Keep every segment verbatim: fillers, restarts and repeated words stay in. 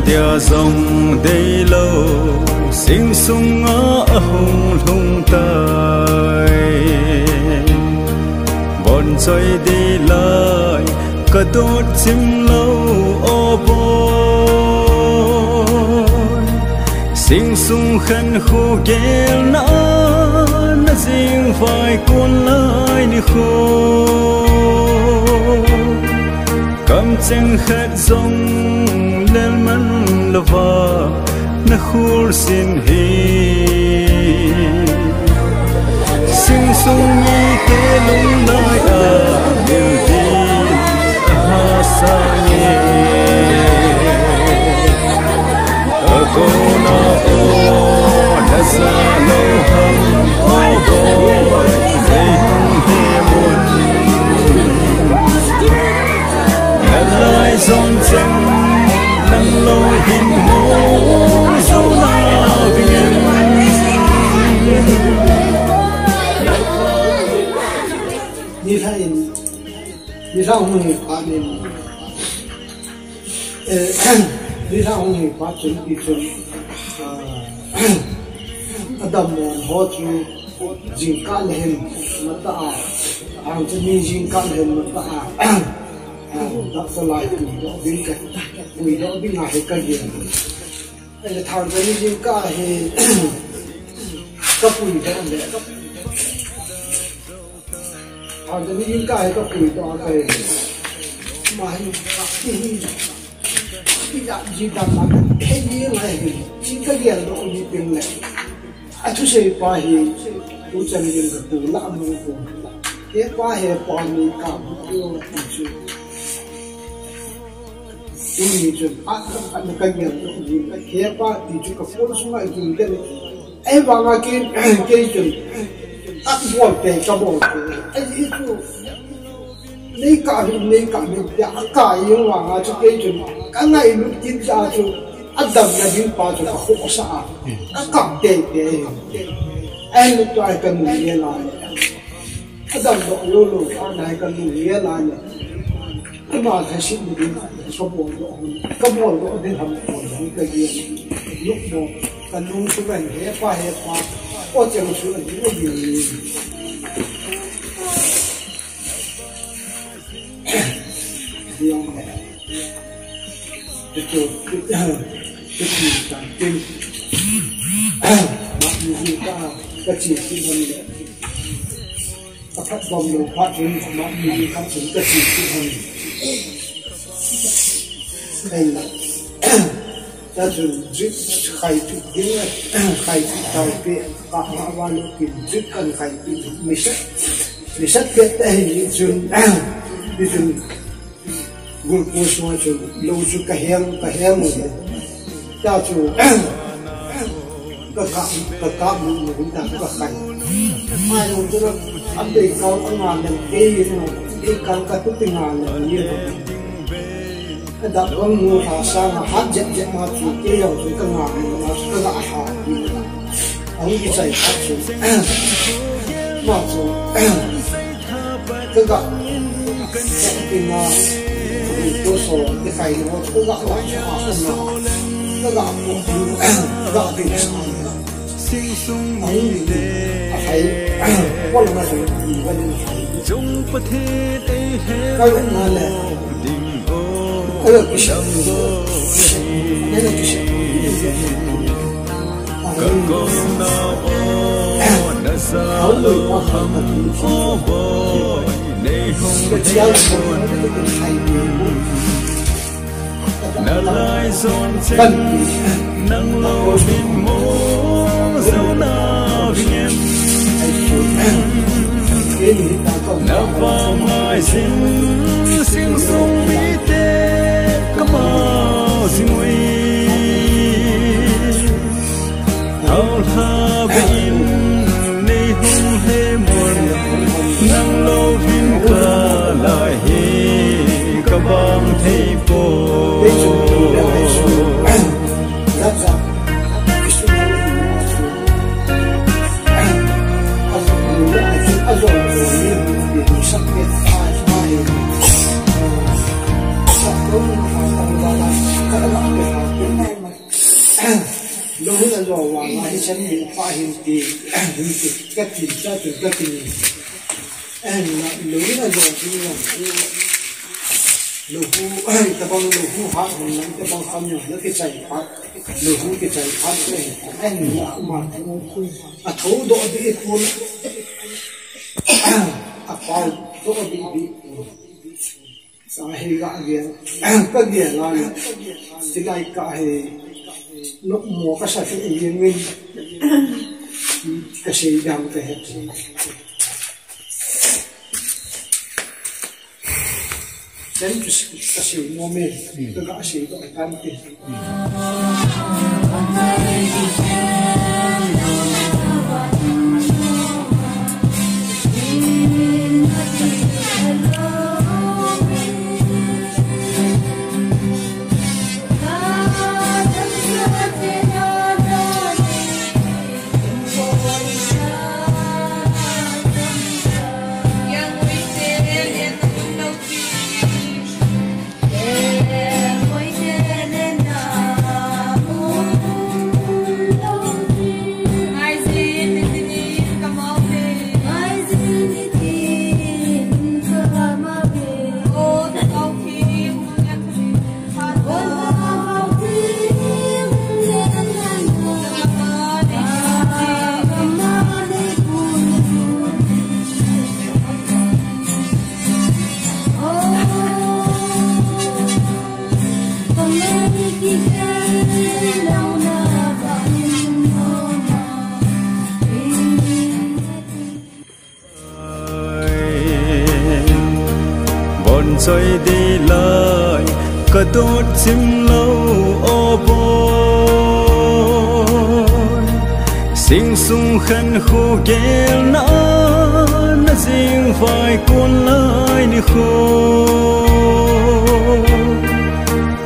Tia jong deilou, sing sunga ahung lhung tai. Bon choi ding lai, ka dot chim lou, o boy. Sing sung khan khu gelna, na jing vai kun lai ni khu. Kam cheng khat jong lel man louva, na khul sin hi. Sing sung mite lunglai a, mil ding a hahsa nge. Ka kona o, na ja lou ham, o boy, nei hung he mun. Na lai jon cheng, nang lou hin mo, jo na ving em. Nilhah in, nilhah hung hi phat in, eh, nilhah hung hi phat chun, ti chun, ah, adammo ho chu jingkah le hin mata a, ahung chu ni jingkah le hin mata a, ah, dak sa lai puidoh ding ka, puidoh ding ahi ka gel. Ahile thangcha ni jingkah hi ka puidoh le. Thangcha ni jingkah hi ka puidoh a ka hi. Ama hi ka ti hi. Ti da ji da ma ka thei ni ngai hi. Chi ka geldoh ni teng le. Athusei pa hi. Tu chan jing ka tu la mu ko. Hepa hepa ni ka mu ko ti chu. Tuni chun, a, a, na ka gel, hepa ti chu ka phone sunga i tun te. Ahivanga kei, kei chun, a, bol te, ka bol te. Ahi chu, nei ka hi, nei ka hi, tia, a ka i vanga chu kei chun, ka ngailut kit a chu, adamna ding pa chu ka khohsah a, ka kap te te. Ahile tua ka nu nge la. Adamdoh lou lou, anai ka nu nge la ne. Ama lhaset ni ding, ka boldoh, ka boldoh ding ham, boldoh ka gel. Lukdoh, ka lung chu kan hepa, hepa. O cheng chu ani, o ding ni. Diang ne. Chu chu, chu chu, chu chu, tan tin. Ma ni ka, ka chi chi han le. Ka phat bom lou phat chun, ama mi khat chun ka chi chi hon. Kai la. Ta chun drip khai tu ding, khai tu tau pe, ka ma wa lo kin drip kan khai tu mi sat. Mi sat pe ta hi chun, mi chun. Gulpu sunga chu lou chu ka heng, ka heng u. Ta chu ka ka, ka ka mu mu ta ka khai. Mai lou chu la, a bei kau ka nga le, ei no, ei kau ka tu ti nga le, ye no. Ka da bang mu ha sa nga hat jet jet ma chu, ke yau chu ka nga mu ma chu ka ga ha. Ahung kichai khat chu. Ma chu. Ka ga. Tina. Ko so, kichai no, ka ga la cha a na. Ka ga ko, ka ga bi sa. Ahung ni. Ahai. Ko la ma chu. Ka ga na le. Ka ga kisa. Ka kona o, na ja lou ham, o boy, nei hung he mun. Na lai jon cheng, nang lou hin mo, jo na ving em. Na vang mai jin, sing sung mite, ka ma jing ui. Hao lha be in, nei hung he mun, nang lou hin ka lai hi, ka bang thei poi. Vanga hi chan mi pa hin ti, hin ti, ka tin cha tu ka tin. Eh, na, lo na lo tin na. Lo hu, tabang lo hu ha, na tabang kam na, na ki chai pa. Lo hu ki chai pa, eh, eh, na ma. A tho do di pun. A pau do di di. Sa hi ga gel, ka gel a le. Tilai ka hi, no mo ka sa ti yin min. Ka sei dam ka he. Then just ka sei mo me, ka ga sei do kan ti. Bon choi di lai, ka dot chim lo o boy. Sing sung khan khu gel na, na jing vai kun lai ni khu.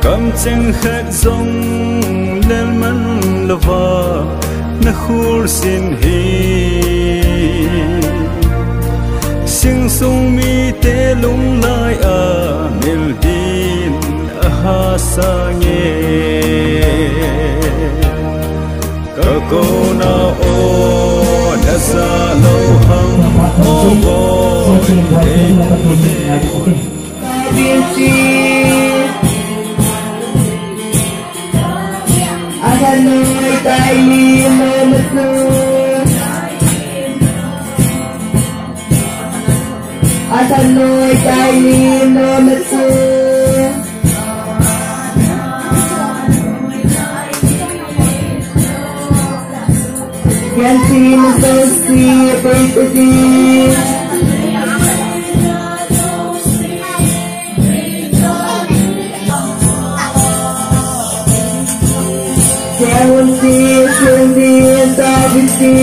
Kam cheng khat jong lel man lova, na khul sin hi. Sing sung mite lunglai a, mil din a ha sa nge. Ka kona o, na sa lo hang o boy. Asanoi taini no masu. Asanoi taini no masu. Yanti na sosi, baby. Yanti, yanti, yanti.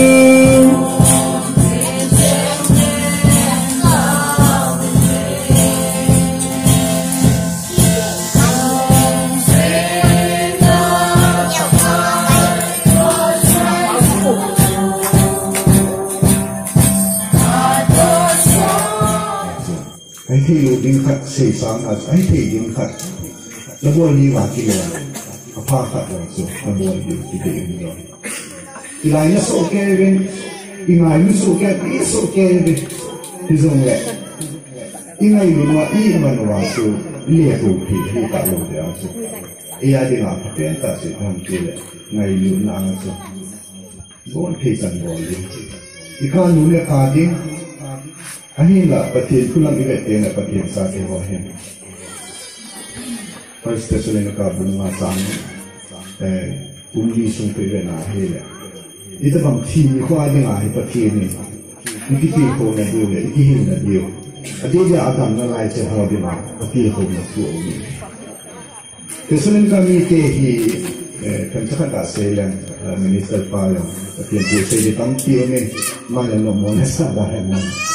Ahi thei lou ding khat, sei sang a, ahi thei ding khat. Na bol ni va ki lo. A pha khat lo chu, na bol ni ki te ni lo. I lai na so ke ve, i ngai ni so ke, i so ke ve. Ti jong le. I ngai ni ma, i man wa chu, le ko phi, phi ka lo de a chu. I a ding a pha pen ta chu, tham ki le. Ngai ni na a chu. Bon thei chan bol ding. I kha nu le kha ding. Ahinla Pathen thu lam i vet teng le Pathen chate ho hin. First Thessalonica bung nga chang, eh, bung li sung peh ve na hile. Itobang thi nikho a dinga hi Pathen in i kitilkhouna diu le i kihilna diu, adeh dia adamna lai chan ho dinga kitilkhouna thu aum in. Thessalonica mite hi, eh, themcha khat a sei leng, eh, minister pa jong, Pathen thu sei ding tampi um in, ama jong nommo nasa da hen,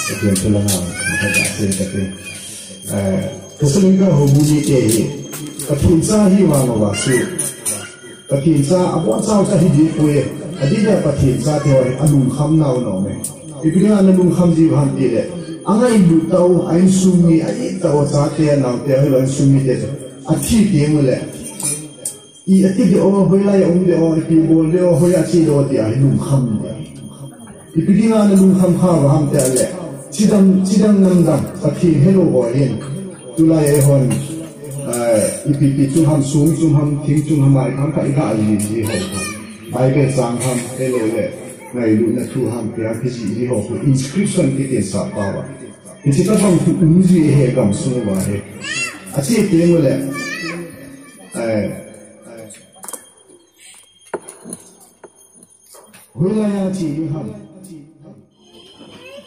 Pathen thu langa, themcha khat a sei kate. Eh, Thessalonica houbung mite hi, Pathen cha hi vang uva chu, Pathen cha, abonchauva cha hi dipoi, adeh dia Pathen chate ho hi alungkham nau nom e. Ipi dinga na lungkham jiu ham tile, angailut tau, a insung mi, a it tau, chate, naote, ahilou a insung mite chu athi teng ule, I ati de o, hoilai a um de o, ipi bol de o, hoi a che de o, tia hi lungkham de. Ipi dinga na lungkham kha va ham tia le. Chidam, chidam namdam, Pathen helou ho hin. Tulai eihon, eh, ipi pi chung ham, sung chung ham, thing chung ham, ai kham kha i ga ji ji ho. Bible chang ham, helou le. Ngailutna thu ham, tia ki ji ji ho. Inscription ki tin sa pa va. Hiche tabang thu um ji he gamsung uva hi. Ache teng ule. Eh, Hoilai a che ding ham.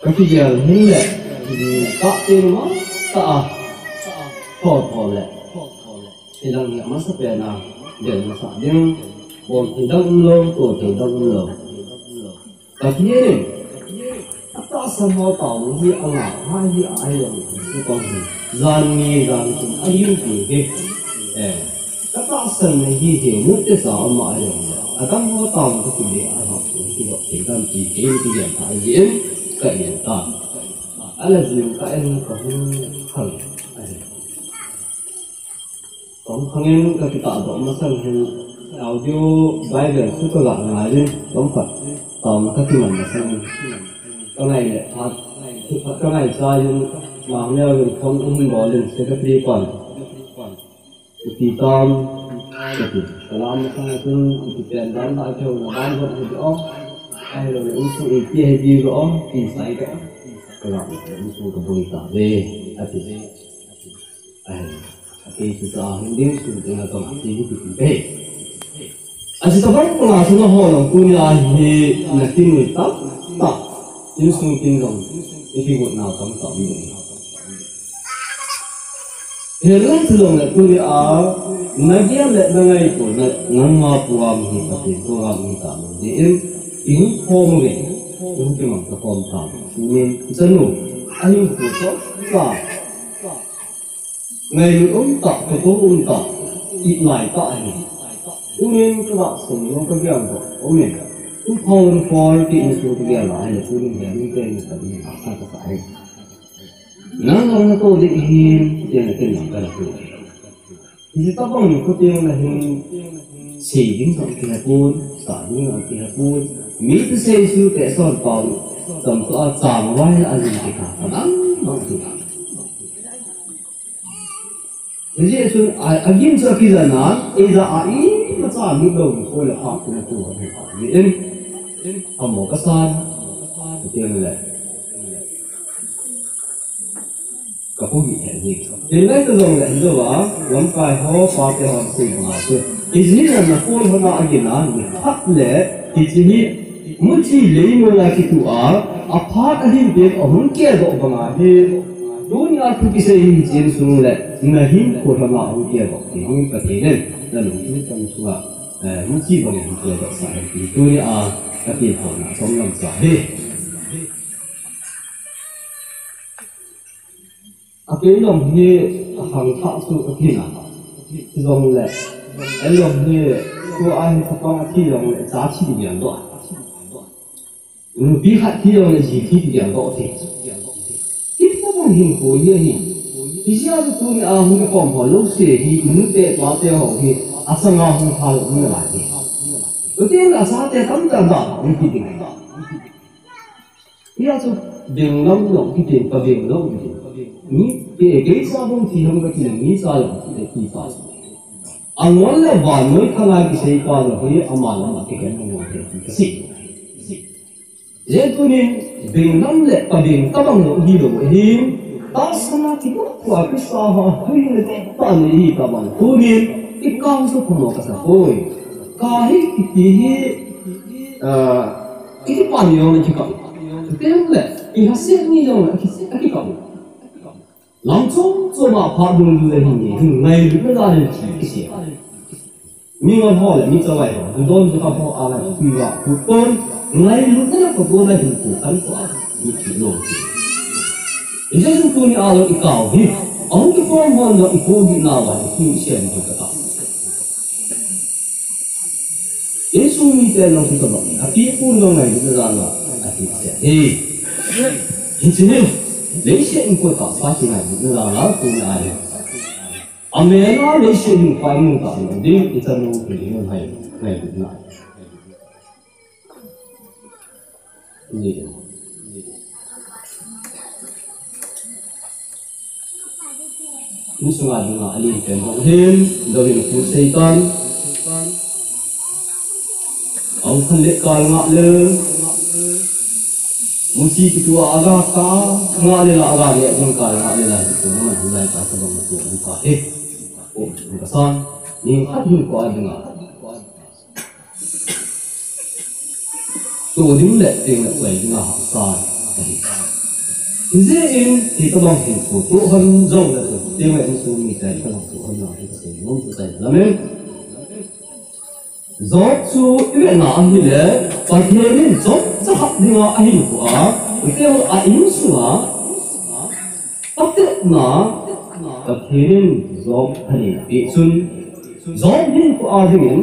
Ka kigel hin le, ka teng ma ta a. Tho tho le. Ilang hi amasa pen a, gel masa ding. Bol thei dang um lou, to thei dang um lou. Pathen in, atahsan ho taona hi anga, ha hi a, ahi jong, hi kong hi. Jan ni, jan kum, ahi u ti hi. Eh, atahsan na hi hi, mu te sa ama ahi jong. Adang ho taona ka kile a ha, hi ki dok thei dam ti, hi ki jan ta, hi in, ka in ta. Ala jin ka in ka hun khang, ahi. Tong khangin ka kitah doh masang hin audio Bible chu ka ga ngai in tong khat taona ka kiman masang in ka ngai le phat ka ngai cha in mang leo in phone in bol in secretary pan. Ipi tam ka ti ka lam masang a chun ipi pen dan da keu na dan hot hi o. Ahilou le insung ipi hi di o ti sai ka ka lam insung ka bui ta ve ati. Ai, ati chu ta hin ding chu te na tong ati hi ti pe. Achi tabang panga chu na ho lang tunia hi na ti nui tap tap. Insung tin jong i ti got na tam tap ni. He lang chu jong le tunia na gel le na ngai ko na nang ma pu am hi ta ti ko am hi ta ni in. I hu khom ve. I hu ti mang ta khom ta. Ni chanu. Ai hu ko ta. Ngailut um tah, katoh um tah, i lai tah hi. Tunin ka vah sung jong ka gel doh um e. Two thousand four ti in sung ka gel a hi, tunin he min pen ka ni ka sa ka sa hi. Nang jong na to ding hin, ti na tin nang ka na tu. Hiche tabang ni kuteng na hin, sei ding jong kihe pon, sa ding jong kihe pon. Mi tu sei su te son pau, tam to a chang vai la a jin ki ka, ka dang bang tu. Hiche chun a, a gin chu a kijan a, eija a imacha mit lou koi le phah kina tu a ni a ni in. Amo ka san, ka tiang le. Ka pu hi he ni. Tin lai ta jong le hin jong a, lamkai ho, pa te ho, sei ma chu. Hiche hi na na koi ho na a gin a, ni khat le, hiche hi, Muchi lei mo la kitu a, a phat a hin pet a hun ke doh bang a hi. Tunia thu kisei hin chen sung le, na hin ko hama hun ke doh ti hin ka ti nen, na lung tu tang sung a, eh, muchi bang hin ke doh sa hin ti. Tunia ka ti ko na som lam sa hi. A kei jong hi a khang thah chu a kina. Jong le, ei jong hi, tua hi thapang a thi jong le, cha thi ti jong doh. Nupi khat thi jong le, ji thi ti jong doh thi. Hi thapang hin ko hi hi. Hi sia tu ni a hun kom ho lo se hi, nu te pa te ho hi, a sanga hun pha lo ni la hi. Tu te la sa te kam ta ba, ni ti ding. Hia chu beng lam jong kiti, pabeng jong kiti. Mi, kei, kei sa bang thi ham kati le, mi sa jong kiti, ti pa. Angol le vannoi khangai kisei pa jong hi, ama lam a kikhen jong kiti, kasi. Hijeh chun beng lam le pabeng tabang jong hilou ahin, tahsan a kipu tua kisa ho, hui le te pa ni hi tabang. Tunin, i kau jong phamo kasa poi. Ka hi kiti hi, ah, Kiti pa ni jong le kikap. Teng le, i ha se ni jong le, aki, akikap. Lam chom chom a phat dung dung le hin ni, hin ngailutna dan in thi kisi. Mi ngol ho le, mi chavai ho, du don du kap ho a la, pi wa, pu pon, ngailutna le pu pon le hin pu kan ko a, mi thi lo. I jong tuni a lo i kau hi, a hung kikhom hon lo i pu hi na wa, i pu i sian hi ka ta. Insung mite jong kitobang, api apu jong ngailutna dan a, ahi se. He. Hiche hi, leiset in koi tah sa kingailutna dan a, tuni a hi. Amen a leiset hin pai mun ta ding, i chanu hi ngai, ngai na. Ni. Insunga dinga alin pen hong hin, David pu Satan. Au khan le kal nga le. Musi kitua aga ka, nga le la aga le, ding kal nga le la, kitua na man lai ka sa bang tu an ka he. O, ka san, ni khat hin ko a dinga. Tu ding le, ding le, lai dinga ha sa. Hijeh in, hi ka bang hin ko, tu han jong le, ding le, insung mi tai ka bang tu han jong, hi ka sei, nom tu tai, amen. Job chu i vetna ahile, Pathen in Job chakhat dinga ahinkho a, chuteng le a insunga, patepna, Pathen in Job ahin peh chun, Job hinkho a dingin,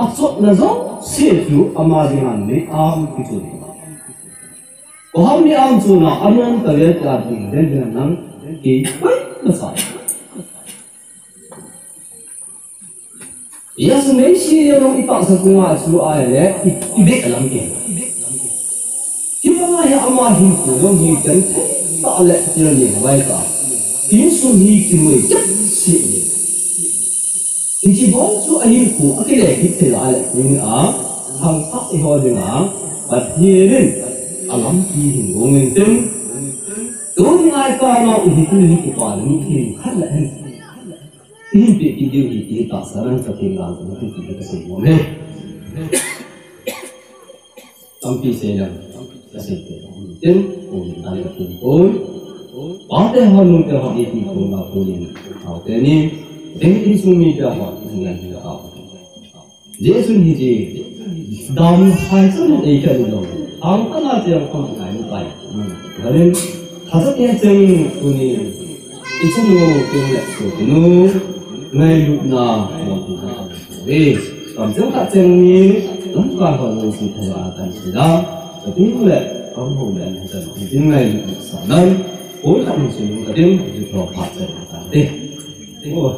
achotna jouse chu ama dinga nei am kichun. Koiham nei am chun a, anom tave tia ding den ding nang, kei koima sa. Jesu Messiah jong i tahsa chunga chu ahile, i, i beh lam ke. Kibang a hi ama hinkho jong hi kan thei tah le thil ni vai ta. Insung hi kinoi chet si. Hichi bol chu a hinkho a kile kit thei lai le ni a, thangthah i ho dinga, Pathen in a lampi hin gong in tin. Tuni a i ka nau hi tu hi kipa ni hin khat le hin. Ihin peh kit diu hi ti tahsa nang Pathen gal kong tu ti ka sei nom e. Tampi sei lang, ka sei te. Tin, ko ni dai ka tin ko. Pa te ho nu te ho ni ti ko na ko ni. Hao te ni. Ding insung mi te ho ni ngan ni ka. Jesu hi ji, dam hai chun ei ka ni lo. Ang ka na te ang ka na ni pai. Ganin, kha sa te cheng ko ni. Ichanu, keng le so kinu, ngailutna, mo tu na. Ei, kam cheng kha cheng ni, lam ka ho lo si thei a kan si da. Ka ting le, kam ho le ni kan, ting ngailutna sa dan. Ko ka ni si lu ka ting, ji tho pha cheng ka ting. Ting o.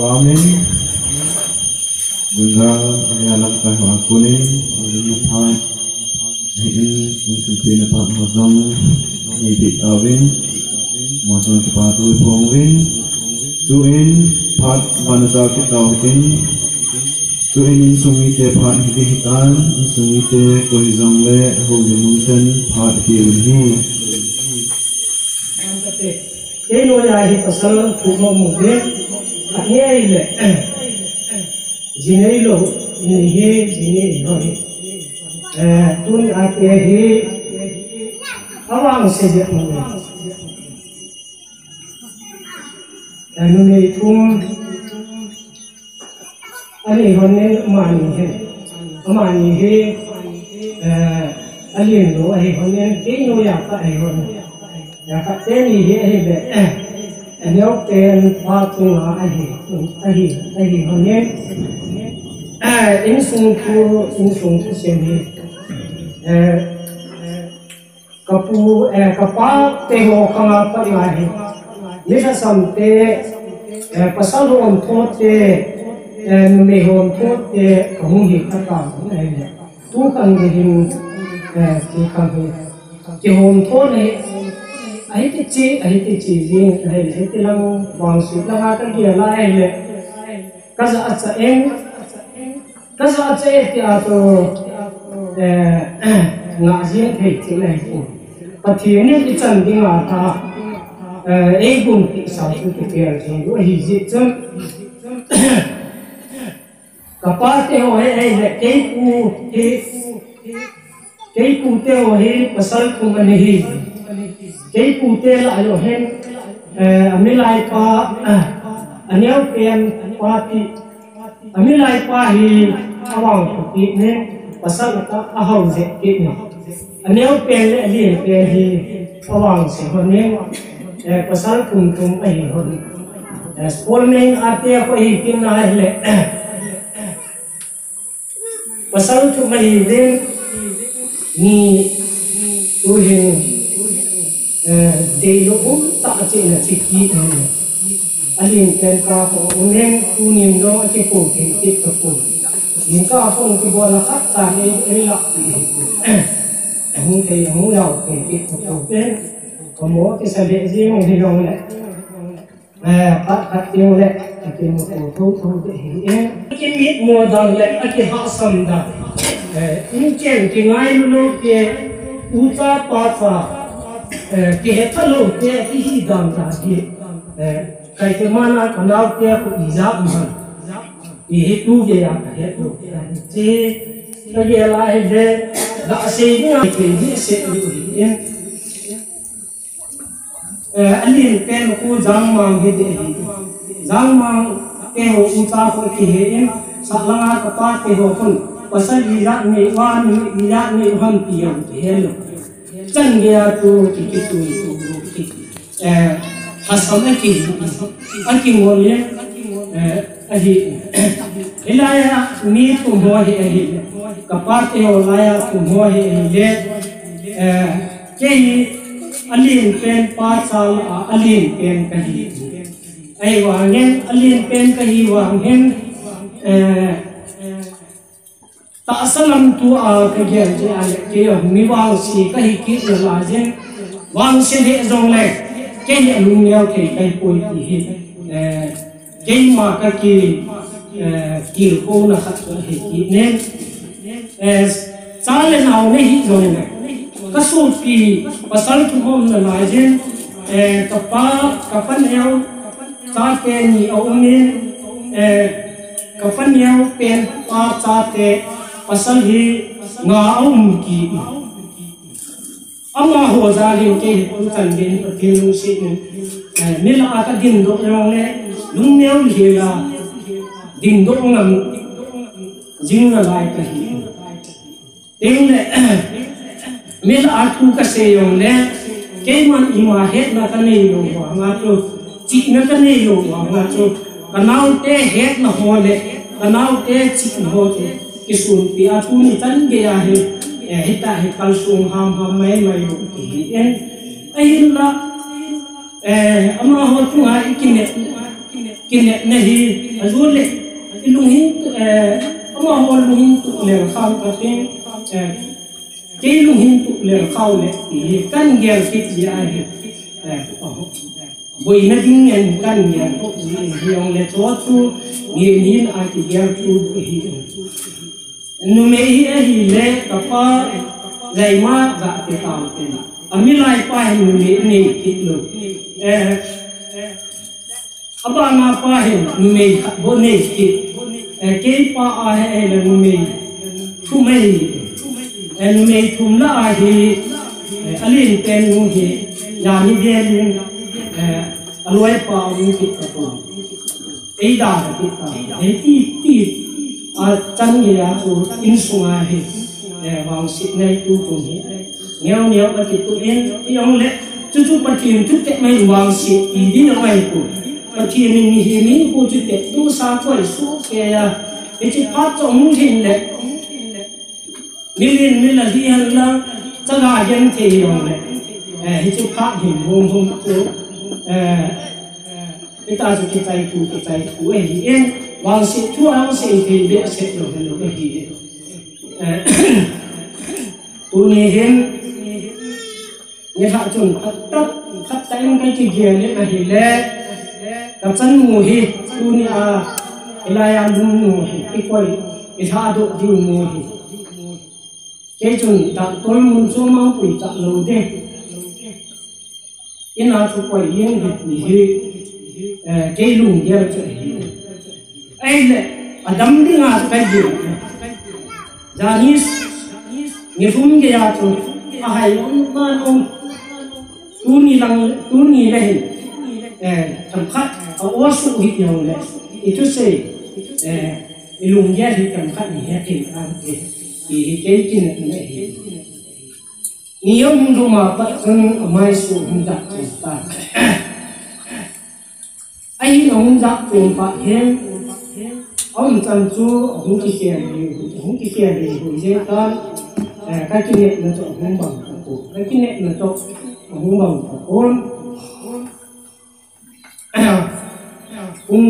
Amen. Gunga, ania lam kai ho a kunin, ania pha. Ahin, insung pina phat ho jong, nei peh tauvin, mo jong kipa thu phong uvin, tuin, phat bana jao kit tau hitin, tuin insung mite phat hiti hitan, insung mite koi jong le, houlim mun ten phat hiti un hi. Kei noiya hi pasal thu mo mo ve, a ngei le, ji nei lou, ni hi, ji nei lou hi. Eh, tuni a te hi, a vangse jep mo ve. Eh, numei thum, Ahi hon in amani hi, amani hi, eh, alen lou ahi hon in, kei noiya kha ahi hon. Ya kha teni hi ahile, eh, aneo ten pa chunga ahi, ahi, ahi hon in. Eh, insung thu, insung thu sem hi. Eh, Ka pu, eh, ka pa te ho khang a pat lai hi. Mi lhasam te, eh, pasal hom tho te, eh, numei hom tho te, ka hung hi kha ta, eh, tu khang hi hin, eh, ti khang hi. Kihom tho le, ahi ti chi, ahi ti chi, jing, ahi, ahi ti lang, vang sut lang a ka gel a, ahi le. Ka ja a cha eng, ka ja a cha e ti a chu, eh, ngah jing thei ti le ku. Pathen in i chan ding a tha, eh, ei gun ti sa chu ti kel jing u ahi jeh chun. Kapa te ho hi, eh, le kei pu hi, kei pu te ho hi pasal thum ana hi. Kei pu te lah a jong hin, eh, amilai pa, eh, aneo pen pa ti, amilai pa hi avang pu ti nen, pasal ta ahao je ti nen. Aneo pen le alien pen hi avang se ho nen, eh, pasal thum thum ahi ho nen. Eh, Paul Meng ate ho hi kin na le, pasal thum ahi ven ni tu hin, eh, dei lo um ta che na che ki ni. Alien pen pa ko unen tu nin lo a che ko ke ke to ko. Nin ka ko ke bo la khat ta ni e la. Hung te hung yau ke ke to ko ke. Ko mo ke sa le ji mo hi long le. Eh, khat khat ding le, kimu thotho ding ahi e. Kimitmo dan le, akihahsam dan. Eh, inchen kingailutna, ucha pacha, eh, kihetalo te, kihi dan dan hi. Eh, kaite mana kanao te ku ija man. Ihi tu geiya kahetlo. Chi, kagel a hile, gasei dinga kei di se lu hi. Eh, alien pen ko Jangmang hi de hi. Jangmang te ho ucha ko kihe in, sa langa kapa te ho kon, pasal ijat nei uva, ijat nei u ham ti jong kihe lo. Chan geiya tu ki, ki tu, tu, tu, ki. Eh, hasam a ki, a ki ngol in, eh, ahi. Hilai a mi thum ho hi ahi. Kapa te ho lai a thum ho hi ahi le. Eh, Kei hi alien pen pa chal a, alien pen kahi. Ahivangin, alien pen kahi vangin, eh, tahsa lam tua kagel jeh a le, kei jong mi vangse kahi kit na laiyin, vangse le jong le, kei hi alungneo thei kahi poi ti hi, eh, Keima kaki, eh, kilkhouna khat chu ahi kit nen. Eh, cha le nao nahi jong le. Kasopi pasal thum aum nalaiyin, eh, kapa, kapa neo, chate ni aum in, eh, kapa neo pen pa chate pasal hi nga aum kit. Amaho jal in kei hi tuchan gei Pathen lungset in, eh, mi lah a kadingdoh jong le, lungneo hel a dingdoh ngam jing nalai kahi. Tin le, mi lah a thu kasei jong le, keiman ima hetna kanei lou vang a chu, chihna kanei lou vang a chu, kanaote hetna ho le, kanaote chihna ho chu, kisunpi a tuni chan gei a hi, eh, hitia hi kalsong hamham maimai lou ti hi en. Ahinla, eh, amaho chunga i kinep, kinepna hi, ajeh le, i lunghin, eh, amaho lunghin tuh lel khau kating, eh, kei lunghin tuh lel khau le ti hi, kan gel kit ji ahi, eh, aho. Boina ding ngen kan ngen ko hi, hi jong le chu chu, ngen hin a kigel tu hi. Numei hi ahile kapa jaima ga te tau te na. Amilai pa hi numei nei kit lou. Eh, abana pa hi numei khat bou nei kit. Eh, kei pa a hi ahile numei thum ahi. Eh, numei thum lah a hi, eh, alien pen nu hi, jani velin, eh, aloi pa a um kit tapon. Eida kit ta. Eiti, ti, a chan gei a chu insunga hi, eh, vangset neitu kum hi. Neo neo a kituh in, i jong le, chu chu Pathen thutep mai vangset ti ding a ngai ku. Pathen in mihem hi khu chu tep tu sa koi su ke a. Hiche phat chu hung hin le. Milin mila hi hen lang, chaga gen thei jong le. Eh, hichu phat hin hung hung chu, eh, hita chu kichai thu, kichai thu ahi in, vangset thu a vangset thei behseh lou hen lou ahi in. Eh, tuni hin, Nilhah chun khat tah, khat tah in ka kigel in ahile, ka chanu hi, tuni a, hilai a lum nu hi, i koi, i lhadoh diu nu hi. Kei chun, doctor mun chu mang pui tah lou de. Ina chu koi in hi ti hi, eh, kei lunggel chu ahi. Ahile, Adam dinga chu kai ding. Jani ni thum geiya chu ahai um ma um. Tuni lang, tuni le hin, eh, themkhat a osu hi jongle, i thusei, eh, i lunggel hi themkhat ni he thei a, eh, i hi kei kin na hi. Ni jong hung dum a pat chun amai su hung dak chun ta. Ahin ahung dak chun pa hin, aum chan chu ahung kikhel hi, ahung kikhel hi, hu jeng tan, eh, ka kinepna chu ahung bang ta ko, ka kinepna chu ahung bang ta ko. Pung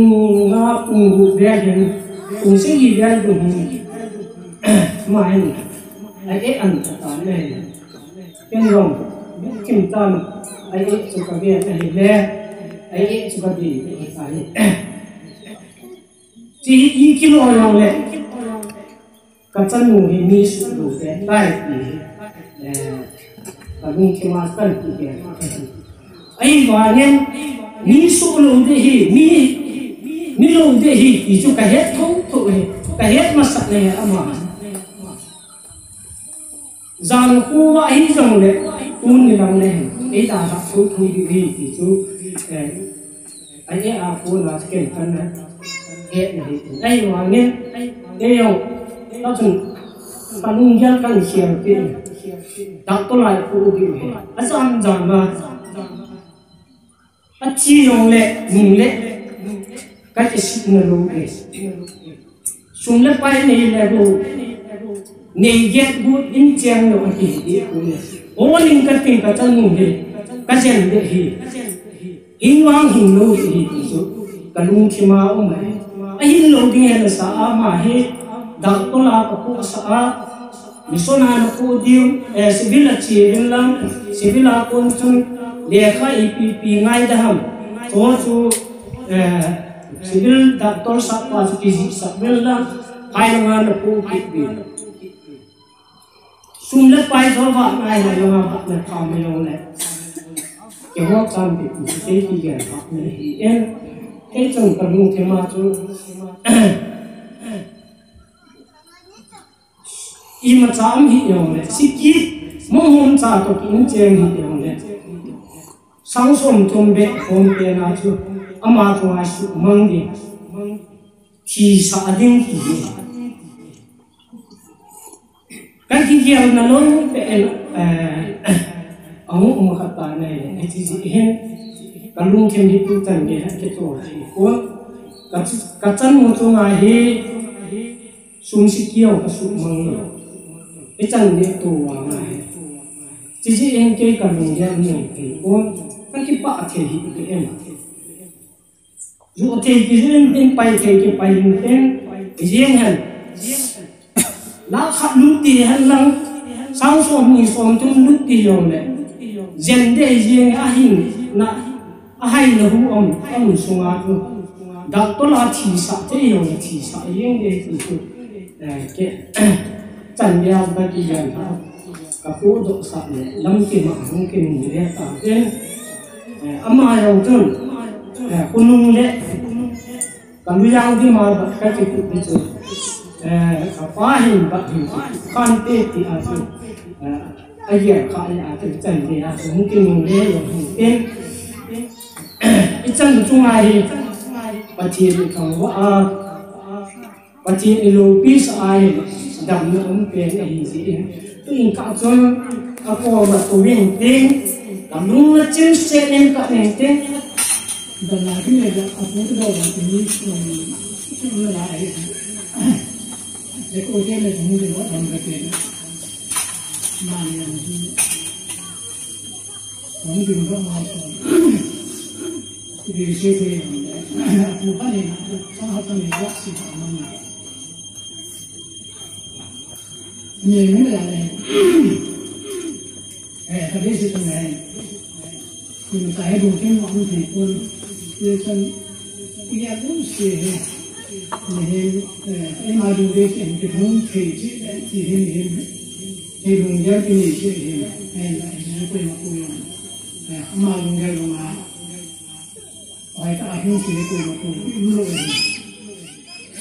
nga, pung gup vel hin, pung sagi vel ding hin, ma hin, a e an ta ta le, ken jong, kim tan, a e chu ka vel a hi le, a e chu ka di, a hi. Chi hi i kilo jong le. Ka chanu hi mi suh lou te tai ti hi, eh, ka lungthim a kan ti ke. Ahivangin mi suh lou ding hi, mi, mi lou ding hi ti chu ka het thotho hi, ka het masat le ama. Jan khu a hi jongle, tuni lang le, ei dalha thotho ding hi ti chu, eh, Ahi a, kona ken kana hetna hi. Ahivangin, kei jong, ka chun, ka lunggel kan siam pi. Doctor lai pu di hi. Ajam jam a. Athi jongle, nung le. Ka kisihna lou e. Sum le pai nei le lou. Nei get gut in cheng lou ahi di ku le. O ning ka ting ka chanu hi. Ka jen de hi. Hing vang hing lou hi ti chu. Ka lungthim a um ahi. Ahin lou ding he nasa ama hi. Doctor la ka pu sa a. Mission a na pu diu. Eh, civil a chi vin lang. Civil a kon chun. Lekha ipi pi ngai da ham. Chu chu. Eh, Civil doctor sah pa chu kijih sah vel lang, phai langa na pu kit ding. Sum le pai tho va ngai lai langa va na tham mai jong le. Keiho cham pi pu chu kei kigel va na hi en. Kei chang ka lungthim a chu. Imacha um hi jong le, sikit, monghom cha toh ki um cheng hi jong le. Sang som thum beh khom pena chu, ama chunga suhmang ding, thisah ding ti hi. Ka kigelna lou pen, eh, ahung um khat ta nei, hichi jeh hin, ka lungthim hi tuchan gei a kitoh hi pon, ka ch-, ka chanu chunga hi, Sum sikio ka suhmang lou. Ichan le tua ngai. Chi jeh in kei ka lunggel nei thei pon. Ka kipah thei hi ka em. Ju thei kijeh in tin pai thei kipai in tin. Ijeng hen. Lakh khat lut ti hen lang. Sang som ni som thum lut ti jong le. Jen de ijeng ahin na. Ahai na hu um, um sunga chu. Doctor la thisah te jong thisah jeng de ti chu. Eh, kei, chan dia ba kijen ha. Ka pu doh sah le, lamkim a hung kinung le ta ven. Eh, ama jong chun, eh, khonung le, ka lu jang di ma ba ka kipu di chu. Eh, ka pa hin ba hin chu. Khan te ti a chu. Eh, Agia kha le a te chan le a hung kinung le jong hin tin. Ichan chunga hi Pathen i thangvah a, Pathen i loupi sah a hi damna um pen ahi jeh in. Tuin kah chun akoma tou in tin, ka lung na chim seh in kah in tin. Damna kin le a pu to ba tin ni, um, kin la ahi. Le ko te le hung le wa dam ka te. Mani yang hi. Hong ding ba ma ko. Di se te yang le. Pu ba ni, sa ha ta ni wa si ba ma ni. Ni ni la le. Eh, ka di se tu ne. Kum kai bu ken ma um thei pon. Ye san ya bu se he. Ni he, eh, e ma du de se ke hum thei ji, eh, ji he ni he. He lung ya ki ni se he. Eh, ji ko ma ko ya. Eh, ma lung ya lung a. Ai ta hum se ko ma ko. Lu lo he.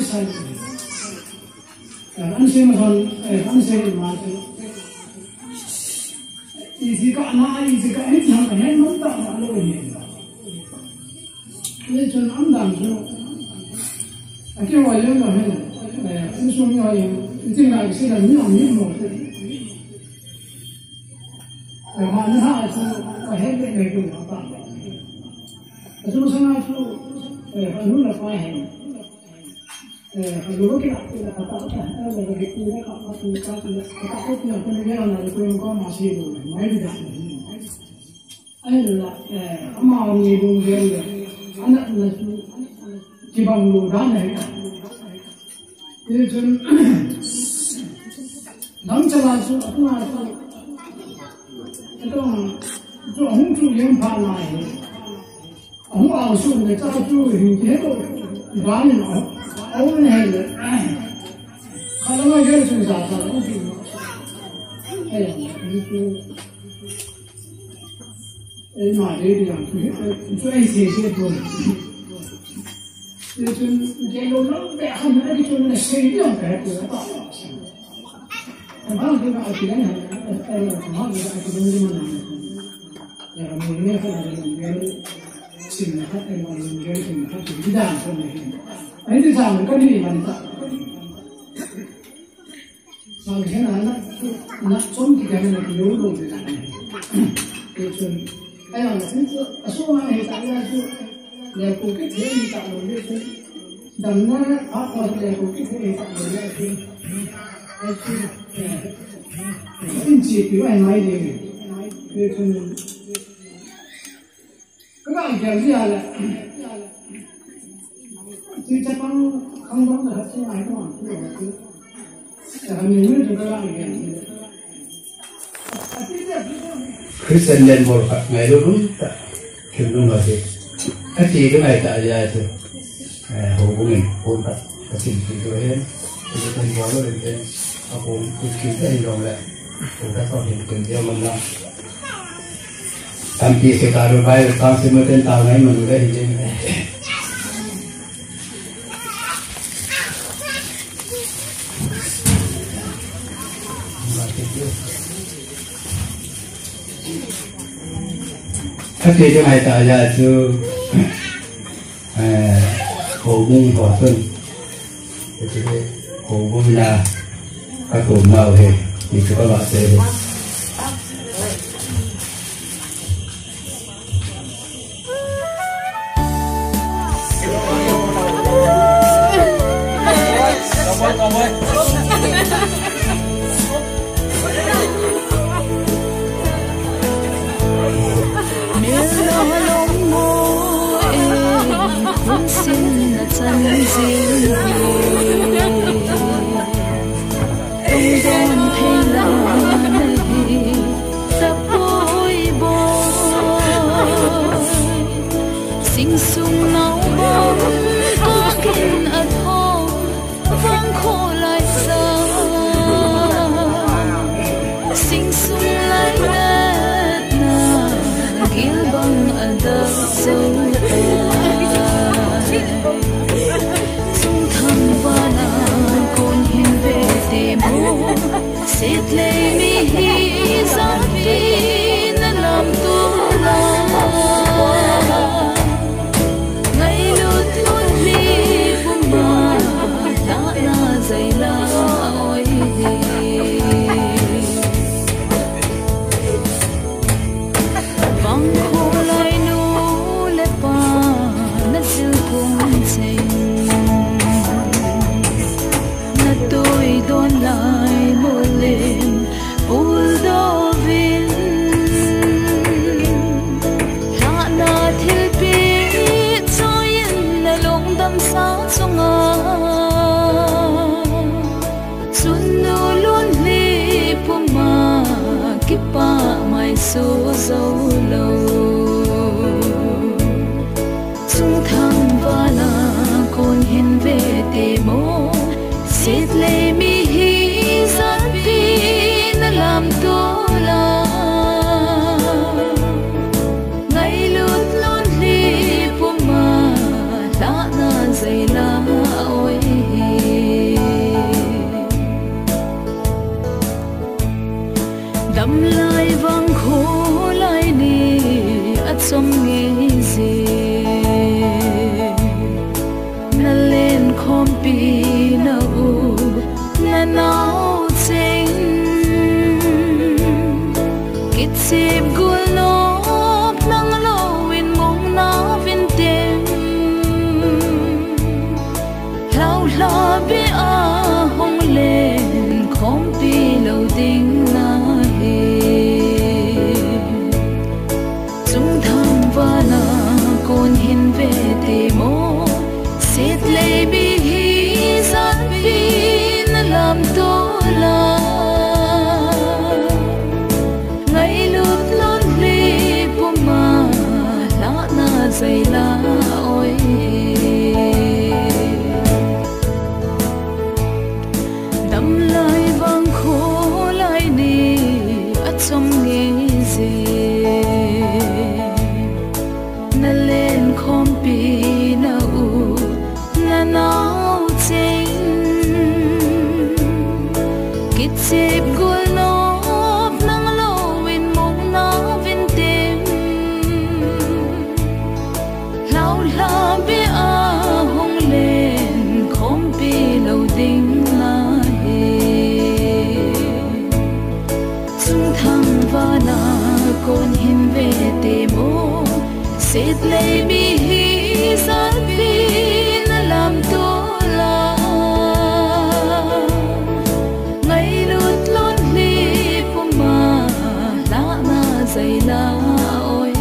Christian. An sem son, an sem ma. Isi ka na, isi ka ni thang ka hen man ta ma lo ni. Ni chun an dan chu. A ki wa le ma hen. Ni sum yo yin. Ni tin ga si la ni ang ni mo. Ma na ha chu a hen le me ku ta. A chu sa na chu. A nu la pa hen. Ahung a su ne cha chu hin ke to. Ganin a, a ne he le. Kala ma gel sun sa sa. Ai, ni tu. Ai, ma de de yang tu. Tu ai se se tu. Ni tu ke lo lo be han na di tu ne se di yang pe tu. Ba de ba a ti ne. Ai, ba de ba a ti ne ma na. Ka ga gel dia le. Ti cha pang khang dong da chu ai ko. Christian len bol khat ngai lo lum ta. Kim lum la se. Ka ti ka ngai ta ya chu. Eh, ho bung in, ho ta. Ka tin ti to hen. Ti ka tin bol lo hen. A ko ku ki ta in dong le. Ko ka to hin kin dia man la. Tampi se ka ru bai, ka se mo ten ta ngai man le hin. Ka te de mai ta ya chu. Eh, houbung ho chun. Ka ti le, houbung na, ka tum nau he, ti chu ka va te he. Sing sung nau bang, kong in a thong, vang kho lai sa. Sing sung lai na, gil bang a dak so. Sung thang vana, kon hin ve te mo. Sitlei mi hi zapi na lam tu la. Ngailut lut mi puma, na na zai la oi. Vang kho lai nu le pa na sil kum cheng. Na tui don lai mulim pul dovin. Lhana thilpi choiyin na lungdam sa chunga. Chun nu lun li puma kipa mai su zo lo. Sung thang vana kon hin ve te mo. Sitlei mi hi zapi na lam Sep gul nop nang lou in mong na vin tem. Lhau lha be a hong len khompi lou ding na hi. Chungthang vana kon hin ve te mo. Setlei mi hi jan vin lam to la. Ngailut lon le puma la na zai la oi. Damlai vang kholai ni a chom ngei je. Na len khompi na u na nau cheng. Kichep gul nop nang lou in mong na vin tem. Lhau lha be a hong len khompi lou ding na hi. Chungthang vana kon hin ve te mo. Setlei mi hi jan vin lam to la. Ngailut lon le puma la na zai la oi.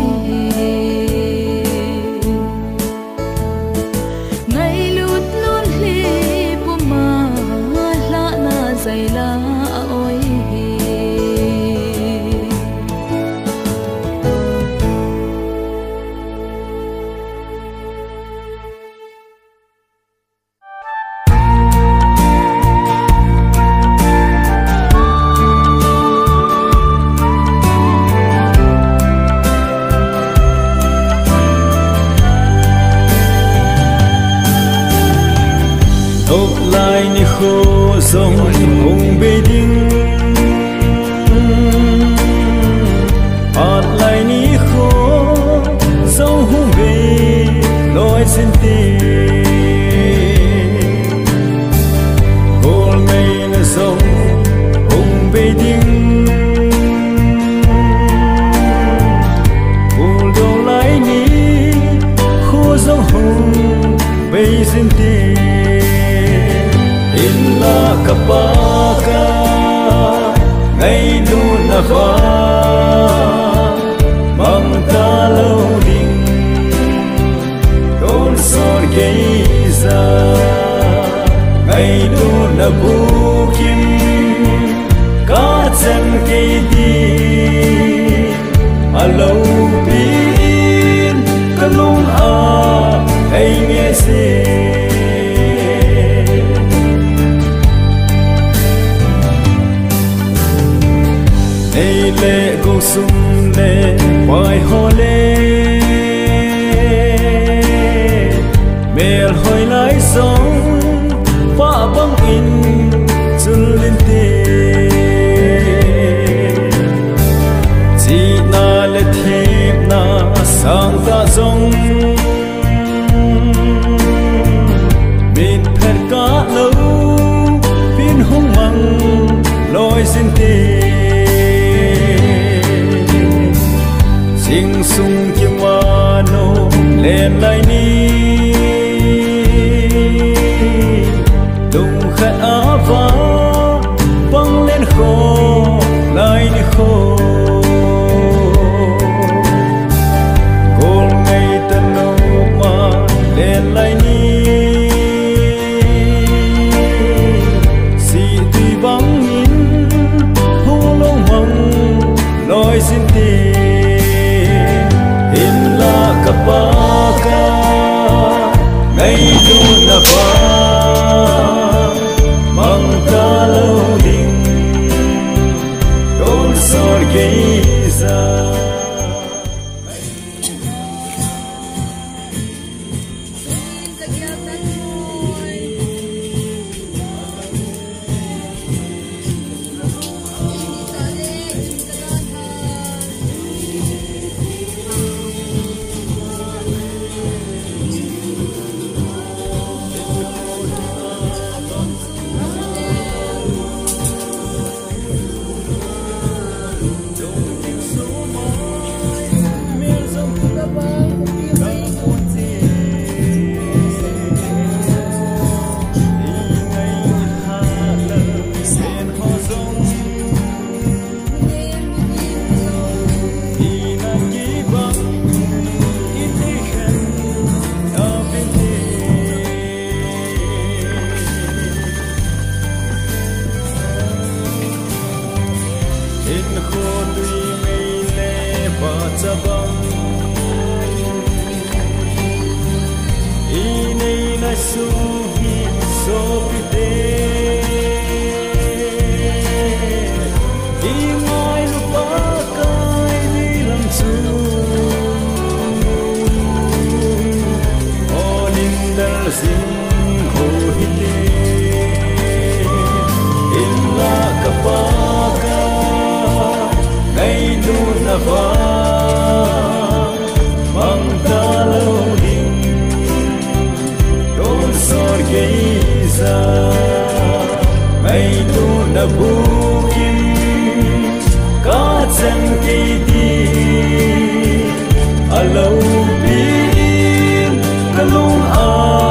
Ngailut lon le puma la na zai la oi. Doh lai nikho jong hung bei ding. Phat lai nikho jong hung bei loi jin te. Golngaina jong hung bei ding. Buldoh lai nikho jong hung bei jin te. In la ka pa ka ngailutna vang mang ta lou ding. Tonsot gei ja ngailutna bukim ka chan kei ding. A loupin ka lung a ei nge se. Nei le gou sum le pai ho le mel hoi lai jong pa bang in chun lin te. Chihna le themna sang ta jong mit phet ka lou pin hung mang loi jin te. Jing sung kima no len lai ni. Lungkhat a va pang len kho lai nikho. Golngai ta lou ma len lai ni. Sih tui bang in hung lou mang loi jin te. In la ka pa ka ngailutna vang mang ta lou ding. Tonsot gei ja. Jesu hi sopite, ingailu Pakai ni lam chu, onin dal jing ho hite, inla ka Pakai, ngailutna vang mang talou ding, tonsot geija, ngailutna bukim, kachan kei ding, aloupi in kalung a